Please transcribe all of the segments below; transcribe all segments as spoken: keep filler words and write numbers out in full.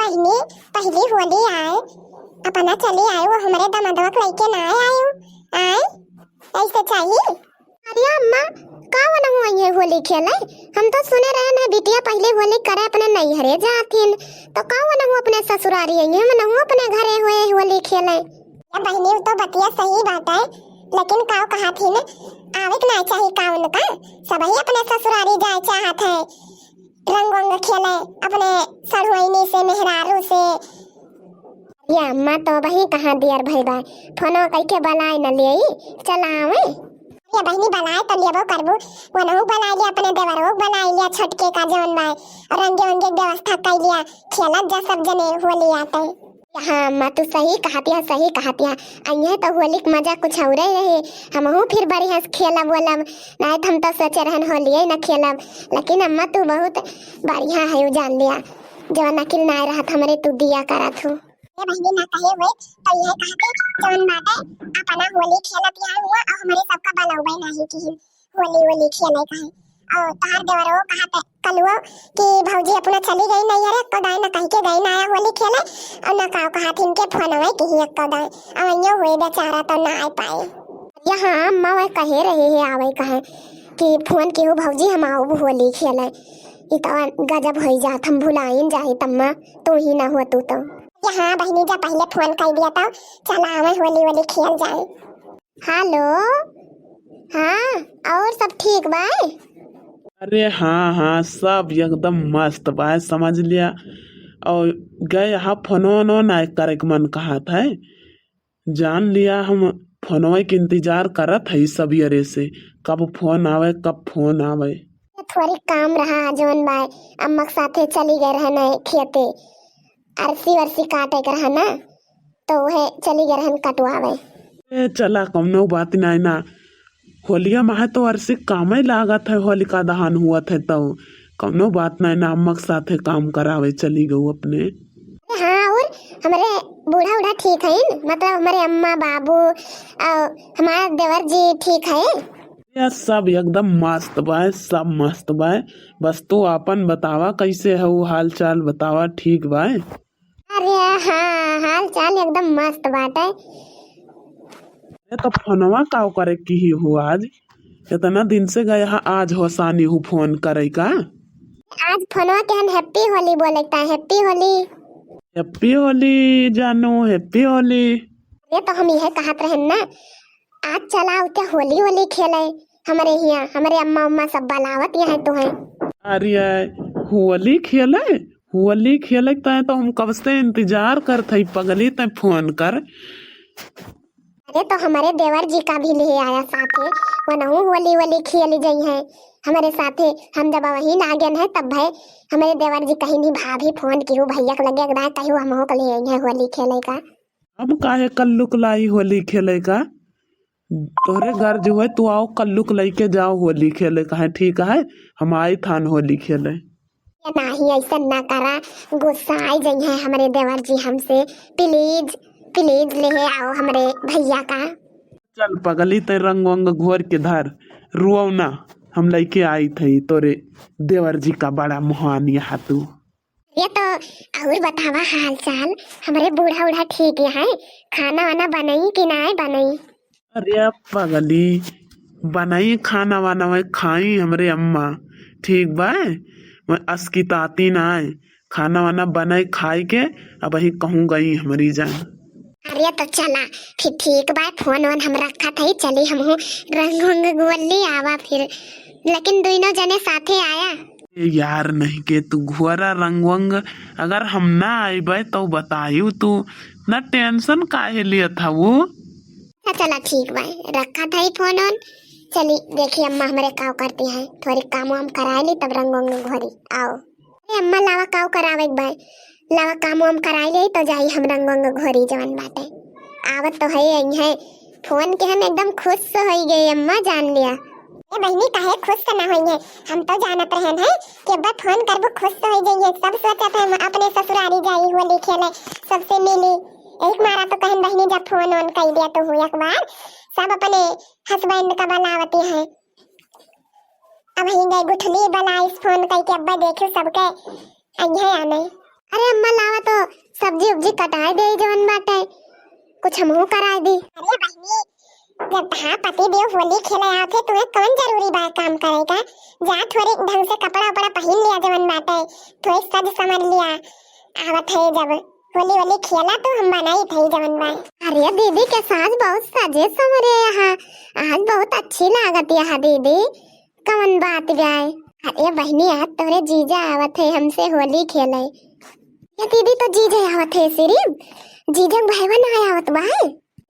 बहिनी, पहली होली आए, अपना चली आए, वो हमरे दमदवा के लइके ना आए, आए, ऐसे चाहिए। अरे अम्मा, का वनहु अइहे होली खेले? हम तो सुने रहे ना बिटिया पहली होली करे अपने नैहरे जाथिन, तो का वनहु अपने ससुरारी अइहे, वनहु अपने घरे हुए होली खेले। ए बहिनी, उ तो बतिया सही बात है, लेकिन का कहा थी न, आवे के ना चाही का उनका, सबही अपने ससुरारी जाए चाहत है, रंग वंग खेले अपने सढ़ुआइनी से, मेहरारू से। ये अम्मा तो वही कहाँ दियर भई बा, फोनो कइके बलाए न लेई, चला आवे। ये बहिनी बलाए तो लेबो करबू, वनहु बलाए लिया, अपने देवरो बलाए लिया, छोटके का जौन बा, रंगे वंगे के व्यवस्था कइ लिया, खेलत जा सब जने होली आते। हाँ अम्मा, तू सही कहतिया, सही कहतिया। अइहे तो होली के मजा कुछ औरे रहे। हमहू फिर बढ़िया से खेलब वोलब, नाहीं तो हम तो सोचे रहन होलिये न खेलब। लेकिन अम्मा तू बहुत बढ़िया है, उ जान लिया, जवन अकिल नाहीं रहत हमरे तू दिया करत हूँ। ए बहिनी ना कहे हुए, तो यह कहा के जवन बाटे अपना होली खेलत यहाँ हुआ और हमरे सबका बलौबे नहीं की होली वोली खेले का है। और तोहार देवरो कहा ते कलुओ कि भौजी अपना चली गई नहीं, अरे एक्को दाई ना कहीं के गई ना आया होली खेले, और ना काव कहा थी इनके फोन हुए कि ही एक्को दाई, अब यो हुए बेचारा तो ना आ पाए। यहाँ अम्मा वह कहे रहे है आवे कहे कि फोन की हो भौजी हम आओ होली खेले, ई तो गजब होई जात हम भुलाइन जाई तम्मा, तू ही ना हो तू तो। यहाँ बहिनी जा पहले फोन कर दिया तो चला आवे होली वोली खेल जाए। हेलो, हाँ, और सब ठीक बा? अरे हाँ, हाँ, सब एकदम मस्त बा, समझ लिया। और गए यहाँ फोनो वोनो ना करे के मन कहत है, जान लिया हम फोनवे के इंतजार करत है सबेरे से, कब फोन आवे, कब फोन आवे। थोड़ी काम रहा जौन बा, अम्मा के साथे चली गए रहने खेते, अरसी वरसी काटे के रहा ना, तो वह चली गए रहन कटवावे। ए, चला, कौनो बात नाहीं ना। होलिया माहे तो अरसी कामे लागत है, होलिका दहन हुआ थे तो कौनो बात नाहीं ना, अम्मा के साथे काम करावे चली गऊ अपने। अरे हाँ, और हमरे बूढ़ा उढ़ा ठीक है, मतलब हमरे अम्मा बाबू और हमारा देवर जी ठीक है। या सब एकदम मस्त बाय, सब मस्त बाय। बस तू आपन बतावा, कैसे हऊ, हाल चाल बतावा, ठीक बाय? अरे हाँ, हाल चाल एकदम मस्त बाटे। ये तो फोनवा काव करे की ही हो आज? इतना दिन से गया हा, आज होसानी हूँ फोन करे का। आज फोनवा के हम हैप्पी होली बोले का, हैप्पी होली। हैप्पी होली जानू, हैप्पी होली। ये तो हम यह कहत रहन ना, आज चला उते होली होली खेले हमरे हिया, हमरे अम्मा उम्मा सब बलावत यहाँ तो हैं। अरे होली खेले, होली खेले तय तो हम कब से इंतजार करत हई पगली, तय फोन कर। अरे तो हमरे देवर जी का भी ले आया साथे, वनहु होली होली खेल जइहैं हमरे साथे। हम जब वहीं ना गेन है तब भय हमरे देवर जी कहीं नहीं भाभी फोन किहु भैया के लगे एकदा कहिहु हमहू के ले अइहैं होली खेले का। अब काहे कल्लुक लाई होली खेले का? तोहरे गर्ज हुए तू आओ कल्लुक लइके जाओ होली खेले का है, ठीक है? हम आई थान होली खेले। ये नाही, ऐसा ना करा, गुस्साई जइहैं हमरे देवर जी हमसे। प्लीज, प्लीज ले आओ हमरे भैया का। चल पगली, तै रंग वंग घोर के धर, रुआओ ना, हम लइके आई थई तोरे देवर जी का बड़ा मुहान यहाँ तू। ये तो और बतावा हाल चाल, हमरे बूढ़ा उढ़ा ठीक यहाँ, खाना वाना बनई कि नाय बनई? अरे पगली, बनई खाना वाना, वही खाई हमरे अम्मा, ठीक बा? मैं अस्किताती नाय, खाना वाना बनाई खाई के, अब ही कहूँ गई हमरी जान। अरे तो चला, फिर ठीक बा, फोन वोन हम रखत हई, चली हमहू रंग वंग गोली आवा फिर, लेकिन दुइनो जने साथे आया। ए यार, नहीं के तू घुअरा रंग वंग, अगर हम ना आइबे तो बतायू तू, ना टेंशन काहे लियत हऊ? अच्छा चला ठीक बा, रखत हई फोन वोन, चली देखी अम्मा हमरे काव करती हैं, थोड़ी काम वाम कराए ली तब रंग वंग घोरी। आओ। अरे अम्मा, लावा काव करावे के बा, लावा काम वाम कराई ले तो जाई हम रंग वंग घोरी जवन बाटे। आवत तो है यही है, फोन के हम एकदम खुश होई गए अम्मा, जान लिया। ए बहिनी, काहे खुश से ना होई है, हम तो जानत रहन है कि अब्बा फोन करबू खुश होई जाइए। सब सोचत है हम अपने ससुरारी जाई होली खेले, सबसे मिली। एक मारा तो कहन बहिनी जब फोन ऑन कर दिया तो हुई एक बार सब अपने हस्बैंड का बुलावती है। अब ही गए गुठली बनाइस फोन करके, अब्बा देखियो सबके अइहे आने। अरे अम्मा लावा तो सब्जी उब्जी कटाए दे जवन बाटे, कुछ हमहू कराए दी। अरे बहिनी, जब तहार पति देव होली खेले आवत है, तुहे कौन जरूरी बा काम करे का? जा थोड़े ढंग से कपड़ा उपड़ा पहिन लिया जवन बाटे, थोड़े सज संवर लिया। आवत है जब होली वोली खेला तो हम बनाई थे जवन बा। अरे दीदी के सास बहुत सजे संवरे यहाँ, आज बहुत अच्छी लागत यहाँ दीदी। कवन बात जाए? अरे बहिनी, आज तोरे जीजा आवत है हमसे होली खेले। ये दीदी, तो जीजा आवत है सिर्फ, जीजा के भाईवा ना आवत बा।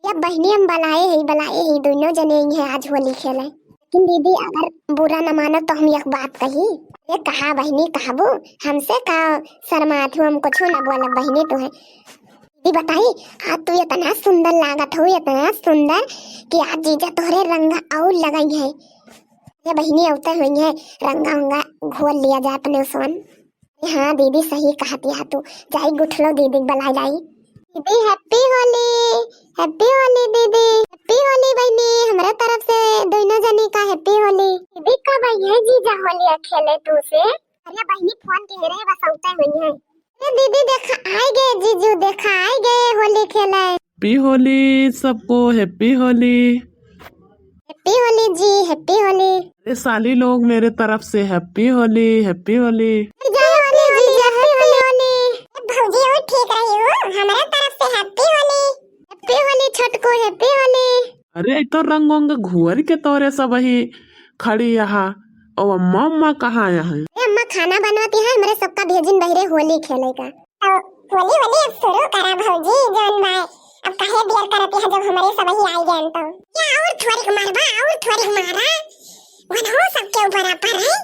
ये बहिनी, हम बलाए ही, बलाए ही, दोनों जने ही है आज होली खेले। लेकिन दीदी, अगर बुरा न मानो तो हम एक बात कही। ये कहा बहिनी, कहबू? हमसे का शर्मात हो, हम कुछ न बोलब बहिनी तुहे। दीदी बताई, आज तू इतना सुंदर लागत हो, इतना सुंदर कि आज जीजा तोहरे रंग और लगई है। ये बहिनी अवते हुई है, रंगा उंगा घोल लिया जाए अपने उसन। हाँ दीदी, सही कहत या तू। जाई गुठलो दीदी के बलाई लाई। दीदी happy होली, happy होली दीदी, happy होली बहिनी, हमरे तरफ से दोनों जनी का happy होली। दीदी कब आई है जीजा होली खेले तू से? अरे बहिनी फोन के रहे बस अवते हुई है। ए दीदी देखा आई गए जीजू, देखा आई गए होली खेले। Happy होली सबको, happy होली। Happy होली जी, happy होली। अरे साली लोग, मेरे तरफ से happy होली, happy होली। जय होली जी, जय होली। भौजी और ठीक रही हो, हमारे तरफ से happy होली। Happy होली छोटको, happy होली। अरे, ई तो रंग वंग घोर के तोरे सब ही खड़ी यहाँ। ओ अम्मा, अम्मा कहाँ यहाँ है? ए अम्मा, खाना बनवती है, हमरे सबका भेजिन बहिरे होली खेले का। तो होली, होली अब शुरू करा भौजी, जौन बा, अब काहे देर करती है, जब हमारे सब ही आई गए तो। या और थोड़ी मारबा, और थोड़ी मारा, वनहो सबके ऊपर ऊपर है।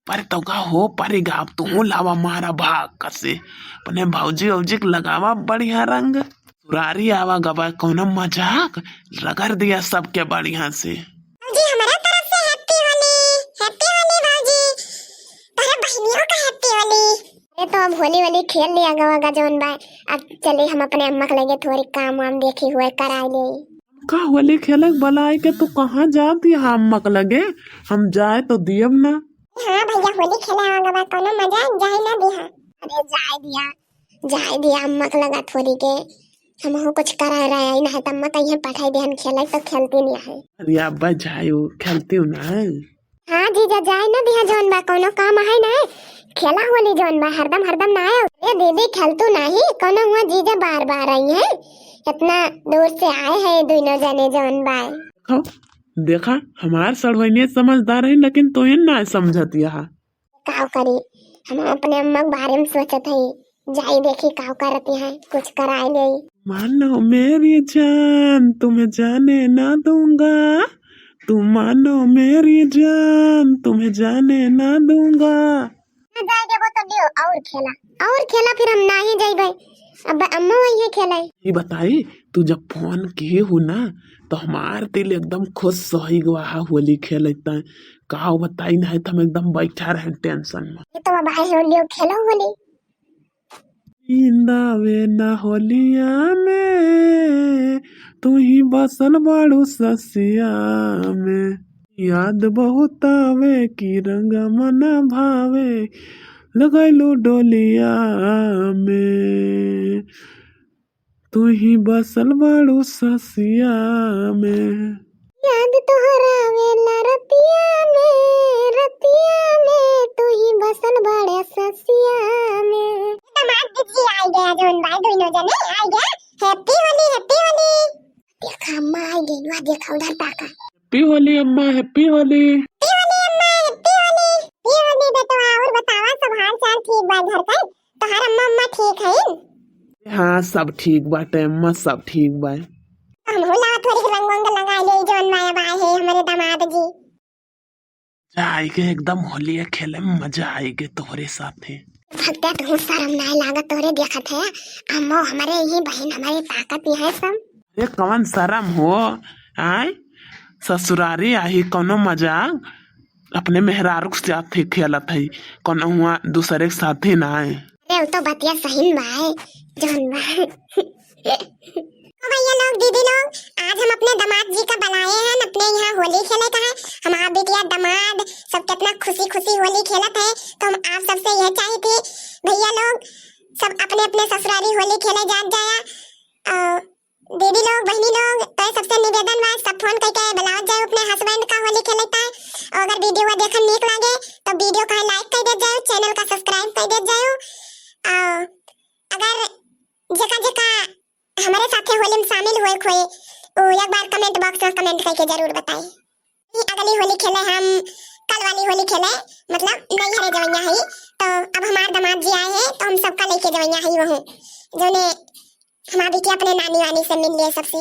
पर तो का हो, परी गाप तू लावा मारा भाग कसे, अपने भौजी औजी के लगावा बढ़िया रंग। ससुरारी आवा गवा कौनो मजाक, रगड़ दिया सबके बढ़िया से। भौजी, हमारा तरफ से happy होली, happy होली भौजी। तोहरे बहिनियों का happy होली। अरे तो अब होली वोली खेल लिया गवा गा जौन बा, अब चली हम अपने अम्मा के लगे थोड़ी काम वाम देखी हुए कराई ले। का होली खेले बलाई के तू कहाँ जाती है अम्मा के लगे? हम जाए तो दियब ना। हाँ भैया, होली खेले आवा गवा, कौनो मजा जाए ना दिहा। अरे जाए दिया, जाए दिया, अम्मा के लगा थोड़ी के, हमहू कुछ करा रहे आई ना है, त अम्मा कहीं पठाई देहन खेले तो खेलती नहीं है। अरे अब्बा जाए, वो खेलती हूँ ना। हाँ जीजा, जाए ना दिहा, जौन बा कौनो काम है ना, खेला होली जौन बा, हरदम हरदम ना आए। ए दीदी, खेलतू नहीं, कौनो हुआ जीजा बार बार आई है, इतना दूर से आए हैं दोनों जने जौन बा। देखो, देखा, हमार सड़वइनिया समझदार है, लेकिन तोहिन ना समझत यहा। काव करी, हम अपने अम्मा के बारे में सोचत हई, जाई देखी काव करती हैं, कुछ कराए ले। मानो मेरी जान, तुम्हें जाने ना दूंगा, तुम मानो मेरी जान, तुम्हें जाने ना दूंगा। ना जाए देबो तो दियो और खेला, और खेला, फिर हम ना ही जाइबे। अब अम्मा वही है खेले। ये बताई, तू जब फोन किए हो ना, तो हमार दिल एकदम खुश होई गवा है होली खेले तय। का बताई, नहीं तो हम एकदम बैठा रहे टेंशन में। ये तो अब आए हो लियो, खेलो होली। नींद आवे ना होलिया में, तू ही बसल बाड़ू ससिया में। याद बहुत आवे कि रंग मन भावे, लगैलू डोलिया में। तू ही बसल बाड़ू ससिया में। याद तोहरा आवेला रतिया में, रतिया में, तू ही बसल बाड़े ससिया में। दामाद जी आ गया जौन बा, दोनों जने आ गया। Happy होली, happy होली। देखा अम्मा आ गई, वाह देखा उधर ताका। Happy होली अम्मा, happy होली। Happy होली अम्मा, happy होली। Happy होली बेटवा, और बतावा सब हाल चाल ठीक बा घर का? तोहार अम्मा, अम्मा ठीक है? हाँ, सब ठीक बाटे अम्मा, सब ठीक बा। हम होला थोड़ी रंग वंग लगा ले, जौन माया बा है हमारे दामाद जी। मजा आएगे एकदम, होलिया खेले में मजा आएगे तोहरे साथे। भक्ता, तू शर्म नाय लागत तोहरे देखत है, अम्मो हमारे यही बहन हमारी ताकत ही है सब। अरे कौन शर्म हो, आय ससुरारी आही कौनो मजाक, अपने मेहरारू के साथे खेलत है, कौनो हुआ दूसरे के साथे ना आए। अरे, उ तो बतिया सही में बा, जौन बा। ओ भैया लोग, दीदी लोग, आज हम अपने दामाद जी का बुलाए हैं, अपने यहाँ होली खेले का है। हमारा बिटिया दामाद सब कितना खुशी खुशी होली खेलत है, तो हम आप सबसे यह चाहे थे भैया लोग, सब अपने अपने ससुरारी होली खेले जात जाया। और दीदी लोग, बहिनी लोग, तो ये सबसे निवेदन बा, सब फोन करके बुलावत जाए अपने हस्बैंड का होली खेले ताए। और अगर वीडियो देखन नीक लागे तो वीडियो का लाइक कर देत जाए, चैनल का सब्सक्राइब कर देत जाए। और अगर जेका जेका हमारे साथे होली में शामिल होए खोए, वो एक बार कमेंट बॉक्स में कमेंट करके जरूर बताए। अगली होली खेले हम, कल वाली होली खेले, मतलब नैहरे जवैया है, तो अब हमार दामाद जी आए हैं तो हम सबका लेके जवैया है वहूँ, जोने हमार बिटिया अपने नानी वानी से मिल लिए सबसे।